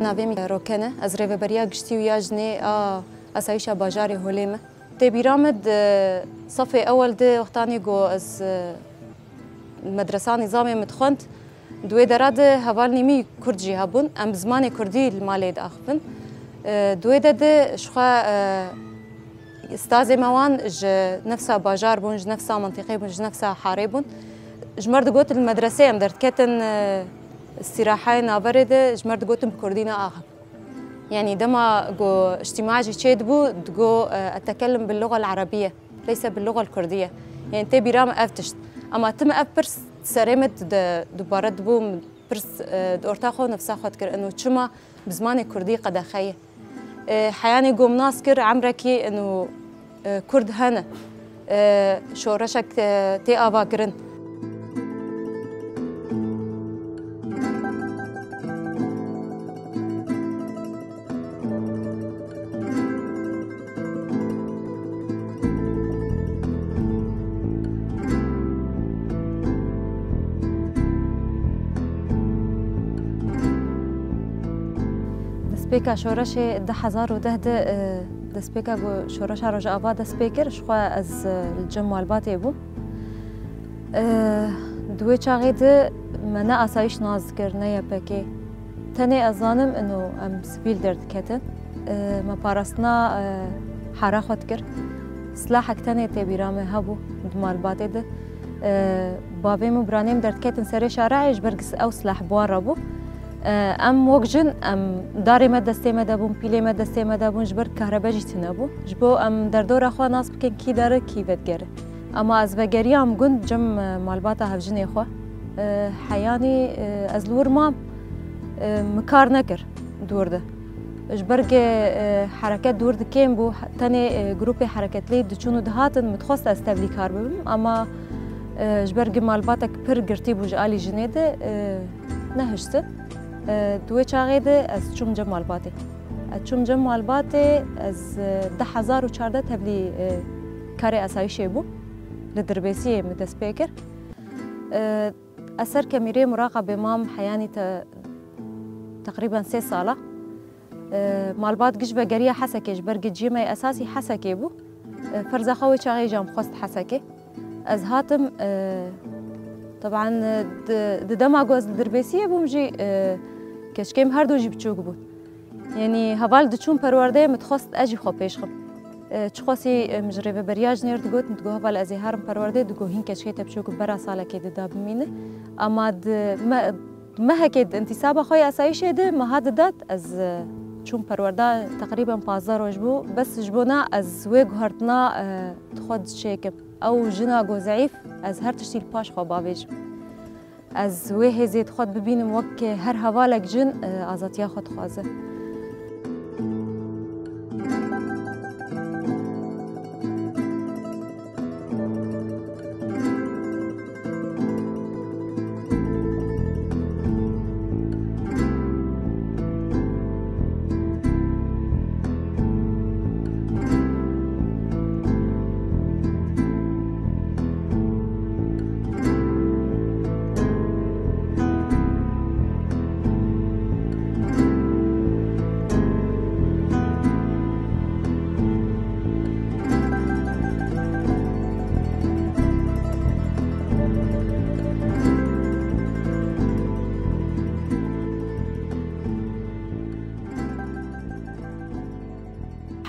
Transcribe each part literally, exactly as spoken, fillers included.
Navê min Roken e. Ez rêveberiya giştî û ya jinê a Asayîşa Bajarê Holê me. Tê bîra min di sefê ewel de wextanê ku ez, e, medresa nîzamê min dixwend, di wê dera de hevalnî min Kurd jî hebûn. Em bi zimanê Kurdî li malê diaxivin. E, di wê de de ji xwe, e, Stazê me wan ji nefsa bajar bûn, ji nefsa mintîqê bûn, ji nefsa harê bûn. Ji me re digotin li medresê em derdiketin, e, îstîrahayê naverê de ji me re digotin bi kurdî neaxivin. Yanî dema ku îctîma jî çêdibû, digo, e, etekellim bil luga al arabiye, leyse bil luga al kurdiye. Yanî tê bîra min ev tişt. Ema tim ev pirs serê min di, dubare dibû, pirs, e, di orta xwe nefsa xwe dikir, ino çima bi zimanê kurdî qedexe ye. E, heyanê ku min nas kir, emrekî ino, e, Kurd hene. E, şoreşek, e, tê avakirin. Destpêka şoreşê du hezar û deh de, e, destpêka ku şoreşa Rojava dest pê kir, ji xwe ez, e, li cem malbatê bûm. E, di wê çaxê de me ne asayîş nas dikir, ne Y P G. Tenê ez zanim ino em sivîl derdiketin. E, me parastina, e, hara xwe dikir. Silahek tenê tê bîra me hebû di malbatê de. E, bavê min û biranê min derdiketin serê şarehê ji ber ku ew silah bi wan re bû. E, em wek jin, em darê me destê me de bûn, pîlê me destê me de bûn, ji ber kahrebe jî tune bû. Ji bo em derdora xwe nas bikin, kî dere, kî vedigere. Ema ez vegeriyam gund cem, e, malbata hevjinê xwe. E, heyanî, e, ez li wir mam, e, min kar nekir di wir de. Ji ber ku, e, hereket di wir de kêm bû, tenê, e, grûpê hereketlî diçûn û dihatin, min dixwest ez tevlî kar bibim, ema, e, ji ber ku malbatek pir girtî bû ji alî jinê de, e, nehiştin. E, di wê çaxê de ez çûm cem malbatê. Ez çûm cem malbatê, ez, e, du hezar û çardeh tevlî, e, karê asayîşê bûm. Li Dirbêsiyê min dest pê kir. E, ez ser kemîrê muraqabê mam heyanî te-, teqrîben sê sala. E, malbat giş vegeriya Hesekê, ji ber ku cihê me yê esasî Hesekê bû. E, ferza xwe wê çaxê jî em xwest Hesekê. Ez hatim, e, teban, e, di, di dema ku ez li Dirbêsiyê bûm jî, e, keçikê min her du jî biçûk bûn. Yanî heval diçûn perwerdeyê, min dixwest ez jî xwe pêş xim. E, çiqasî, e, min ji rêveberiya jinê re digot, min digot, heval ez ê herim perwerdeyê, digot hîn keçikê te biçûk bera salekê dida bimîne. Ema di me-, mehekê di întîsaba xwe yê esayîşê de min hat didat, ez, e, çûm perwerda teqrîben pazdeh roj bû. Bes ji bona ez wê guhertina, e, di xwe diçêkim. Ew jina ku zeîf, ez her tiştî li paş xwe bavêjim. Ez wê hêzê di xwe de bibînim wek her hevalek jin, e, azadiya xwe dixwaze.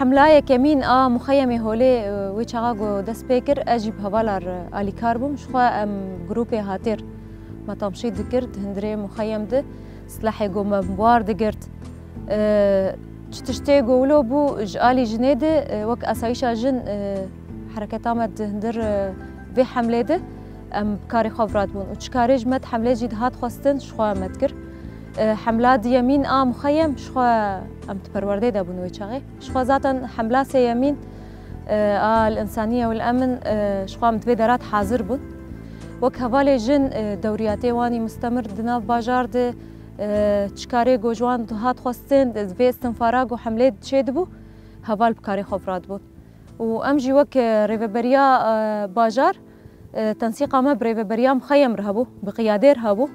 Hemla yekemîn a muxeyemê holê, e, wê çaxa ku dest pê kir, ez jî bi hevala re alîkar bûm. Ji xwe em grûpê hatêr me tamşî dikir di hundirê muxeyem de. Silahê ku me bi war digirt. E, çi tiştê ku wilo bû ji alî jinê de, e, wek asayîşa jin, e, hereketa me di hundir, e, vê hemlê de em bi karê xwe bi radibûn. Û çi karê ji me di hemlê jî dihat xwestin, ji xwe me dikir. E, hemla diyemîn a muxeyem ji xwe em di perwerdê de bûn wê çaxê. Ji xwe zaten hemla sêyemîn, e, a El Însaniye û El Emin, e, ji xwe em di vê dera de hazir bûn. Wek hevalê jin, e, dewriyatê wan î mustemir di nav bajar de, e, çi karê ku ji wan dihat xwestin, di vê istinfara ku hemlê çêdibû, heval bi karê xwe bi radibûn. Û em jî wek, e, rêveberiya, e, bajar, e, tensîqa me bi rêveberiya muxeyem re hebû, bi qiyadê re hebû.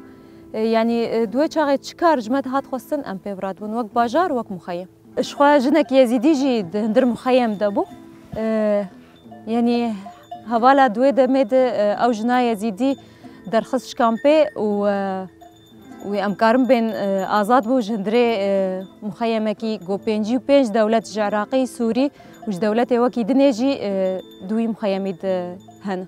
E, yanî, e, di wê çaxê çi kar ji me dihat xwestin, em pê bi radibûn, wek bajar, wek muxeyem. Ji xwe jinek Yezîdî jî di hundir muxeyem de bû. E, yanî hevala di wê demê de, e, ew jina Yezîdî derxist ji kampê û, e, wê em karin bên, e, azad bû ji hundirê, e, muxeyemekî ku pêncî û pênc dewlet ji Iraqê, Sûrî û ji dewletê wekî dinê jî, e, di wî muxeyemî de hene.